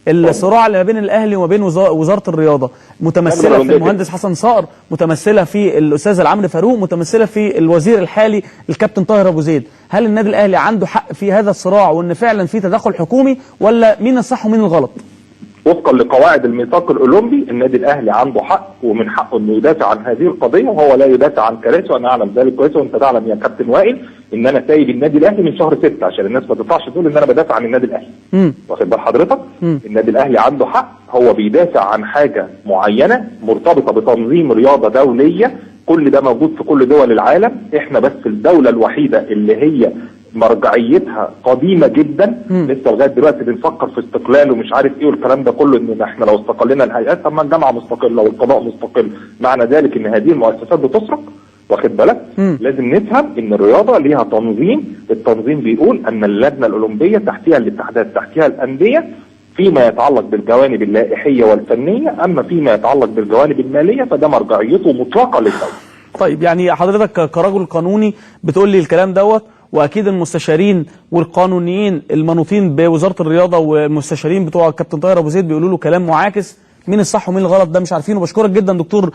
الصراع اللي ما بين الاهلي وما بين وزارة الرياضة متمثلة في المهندس حسن صقر، متمثلة في الاستاذ العمري فاروق، متمثلة في الوزير الحالي الكابتن طاهر ابو زيد. هل النادي الاهلي عنده حق في هذا الصراع وان فعلا في تدخل حكومي، ولا مين الصح ومين الغلط؟ وفقا لقواعد الميثاق الاولمبي النادي الاهلي عنده حق، ومن حقه انه يدافع عن هذه القضية، وهو لا يدافع عن كراسي، وانا اعلم ذلك كويس، وانت تعلم يا كابتن وائل ان انا سايب النادي الاهلي من شهر 6 عشان الناس ما تطلعش تقول ان انا بدافع عن النادي الاهلي. واخد بال حضرتك؟ النادي الاهلي عنده حق، هو بيدافع عن حاجة معينة مرتبطة بتنظيم رياضة دولية، كل ده موجود في كل دول العالم، احنا بس الدولة الوحيدة اللي هي مرجعيتها قديمة جدا. لسه لغاية دلوقتي بنفكر في استقلال ومش عارف ايه والكلام ده كله، ان احنا لو استقلنا الهيئات، طب ما الجامعة مستقلة والقضاء مستقل، معنى ذلك ان هذه المؤسسات بتسرق. واخد بالك؟ لازم نفهم ان الرياضة ليها تنظيم، التنظيم بيقول ان اللجنة الاولمبية تحتها الاتحادات، تحتها الاندية فيما يتعلق بالجوانب اللائحيه والفنية، اما فيما يتعلق بالجوانب المالية فده مرجعيته مطلقه للدولة. طيب يعني حضرتك كرجل قانوني بتقول لي الكلام دوت، واكيد المستشارين والقانونيين المنوطين بوزارة الرياضة والمستشارين بتوع الكابتن طاهر ابو زيد بيقولوا له كلام معاكس، مين الصح ومين الغلط ده مش عارفينه. بشكرك جدا دكتور.